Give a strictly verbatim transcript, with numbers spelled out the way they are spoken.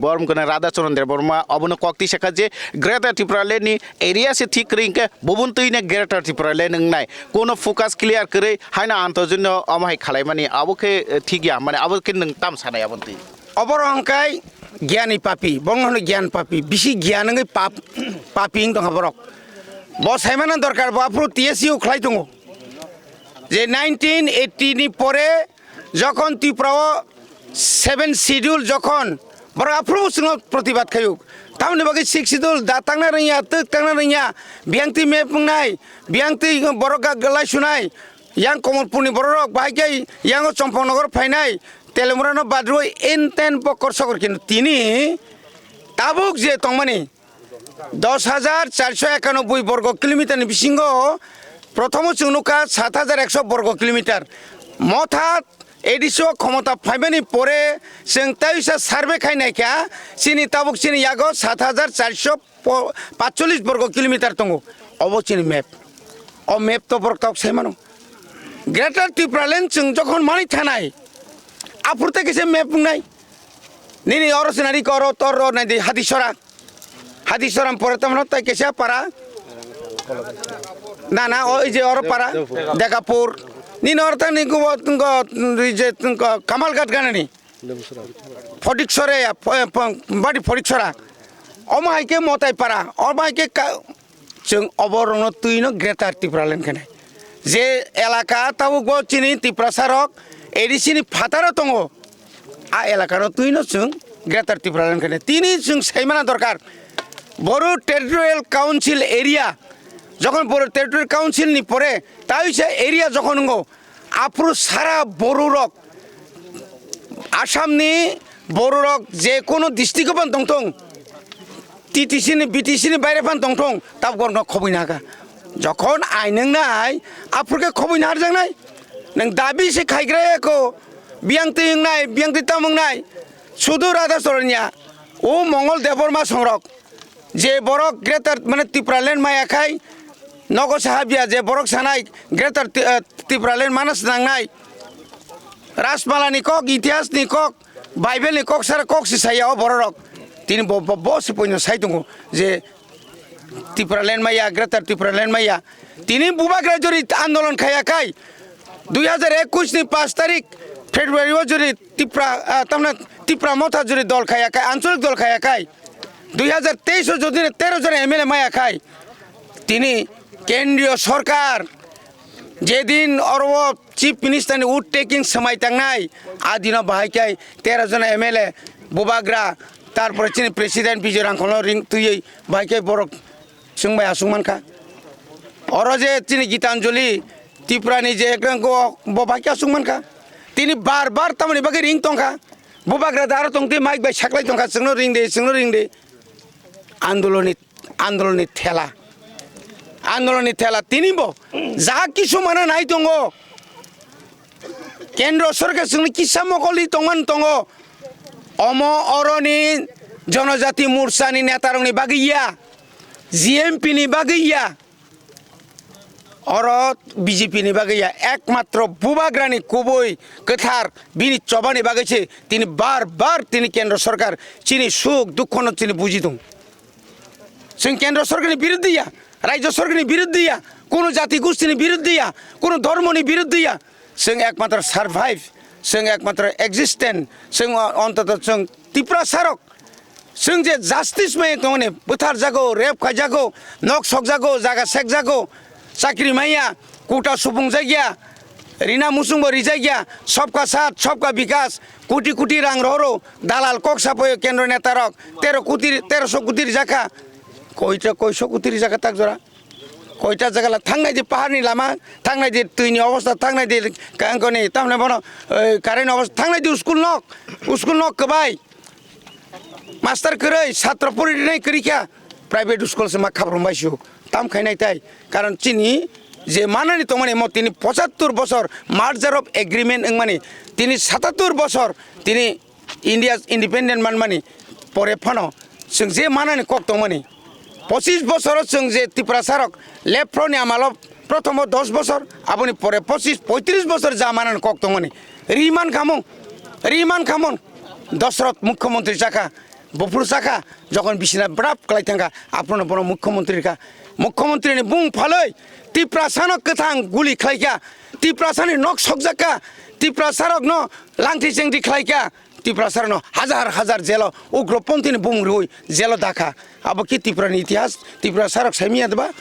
Bormkona Radha Charan Debbarma obono kok tisa kha je Greater Tipraland ni area se thik kwrwi hwnkhe bubun twi no Greater Tipraland wngnai. Kono focus clear kwrwi haino antojino omo hai khwlaimani abo khe, eh, thik ya, mane abo khe nwng tam sanai aboni twi? Oborok hwnkhe gyan ni papi, borok no hwno gyan papi, bisi gyan wngwi pap, papi wng tongkha borok. Bo saimano dorkar, bo aphuru T S U khlai tongo. Je nineteen eighty ni pore jokhon Tripura o seven schedule jokhon borok aphuru chwngno protibad khaio. Tamoni bagwi six schedule da tangna rwngya, twk tangna rwngya, biyang twi map wngnai, biyang twi borok ga-, galai sunai, yang Komolpurni bororok bahai khe yango Chompongnogo phainai, Telemurano badrwi enten bokkor sokor kintu tini tabuk je tongmani dos hajar charso ekanoboi borgo kilometer ni bisingo prothomo chwng nukha sat hajar ekso borgo kilometer. Motha A D C o khomota phaimani pore chwng taisa survey khai naikha, chini tabuk chini yago sat hajar charso po-, patchollis borgo kilometer tongo. Obo chini map. O map to borok tabuk sai mano. Greater Tipraland chwng jokhon manwi thanai, aphuru tei kisa map wngnai. Nini oro sinari koro tor ro nai di Hadisora. Hadisora pore tamno tai kisa para. Na, na, o ije oro para. Degapur. Nini oro tang ni go, go, ije, go, Kamalghat ganani. Phodiksore ya, pho-, pho-, badi Phodiksora. Omo hai khe Motai para. Omo hai khe ka-, Chwng oborokno twino Greater Tipraland khenai. Je elaka tabukbo chini Tiprasarok A D C ni phataro tongo, a elakano twino chwng Greater Tipraland khenai. Tini chwng saimana dorkar, Boru Territorial Council area, jokhon Boru Territorial Council ni pore taisa area jokhon wngo, aphuru sara Bororok, Assamni Bororok je kono district o phano tongthung, T T C ni, B T C ni baire phano tongthung, tabuk borokno khoboi nahakha. Jokhon ain wngnai, aphuru khe khoboi naharjaknai. Nwng dabi se khaigra eko, biyang twi wngnai, biyang twi tam wngnai, sudu Radha Charan ya, o Mongol Debbarma songrok. Je borok Greater, mane, Tipraland maya khai, nogo sahabya je borok sanai Greater Ti-, eh, Tipraland mana swnangnai. Rajmala ni kok, itihas ni kok, Bible ni kok sara kok si saya o bororok. Tini bo, bo, bo si poino sai tongo je Tipraland maya, Greater Tipraland maya. Tini bubagra jori andolon khaya khai, dui hajar ekush ni pash tarik February o jori Tipra, ah, tamna Tipra Motha jori dol khaya khai, ancholik dol khaya khai. Dui hajar teis o jodi tero jon M L A maya khai, tini kendriyo sorkar jedin oro Chief Minister ni oath taking swmai tangnai, a dino bahai khai tero jon M L A bubagra, tarpore chini President Bijoy Rangkholo ring twiwi bahai khai borok chwng bai aswk mankha. Oro je chini Gitanjali Tripura ni je ekdom go bo bahai khai aswk mankha. Tini bar bar tamoni bagwi ring tongkha. Bubagra da aro tongtwi mic bai saklai tongkha, chwngno ring de, chwngno ring de. Andoloni, andoloni thela. Andoloni thela tini bo ja kisu mana nai tongo. Kendro sorkar chwngno kisa mokoli tongman tongo. Omo oroni Jonojati Morcha ni netarokni bagwi ya, G M P ni bagwi ya. Oro B J P ni bagwi ya, ekmatro bubagrani kubui kwthar bini chobani bagwi se tini bar bar tini kendro sorkar chini suk dukhono chini buji tong. Chwng kendro sorkarni biruddhe ya, rajyo sorkarni biruddhe ya, kuno jati gostini biruddhe ya, kuno dhormoni biruddhe ya. Chwng ekmatro survive, chwng ekmatro existence, chwng ontoto chwng Tiprasarok. Chwng je justice maya tongmani, bwthar jago, rape khai jago, nok sok jago, jaga sek jago, chakri maya, quota supung jakya, rina musung bo rijakya, sabka saath, sabka bikas, koti koti rang rohoro, dalal kok sapayo kendro netarok, tero koti, teroso koti rijakha, koita koiso koti rijakha tak jora. Koita jaga la thangnai di paharni lama, thangnai di twini obostha, thangnai di kangkoni, tamni bono, eh, current obostha, thangnai di school nok, school nok kwbai. Master kwrwi, satro pori rinai kwrwi kha, private school se ma khaprong bai su, tam khainai tai. Karon chini je manani tongmani mo tini pochattor bosor merger of agreement wngmani, tini satattor bosor, tini India independent manmani pore phano chwng je manani kok tongmani, pochis bosoro chwng je Tiprasarok lephro ni amalo prothomo dos bosor, aboni pore pochis poitris bosor ja manani kok tongmani, ri man khamung, ri man khamung, Dosrot mukhyamantri chakha, Buphuru chakha, jokhon bisina brap kwlai thangkha, aphuru bono mukhyamantri rikha. Mukhyamantri ni bung phalwi Tiprasano kwthang guli khlaikha, Tiprasani nok sokjakha, Tiprasarokno langthi chengdi khlaikha, Tiprasarokno hajar hajar jelo ugroponthini bumung rwi jelo dakha. Abo ki Tiprani itihas, Tiprasarok saimanya deba?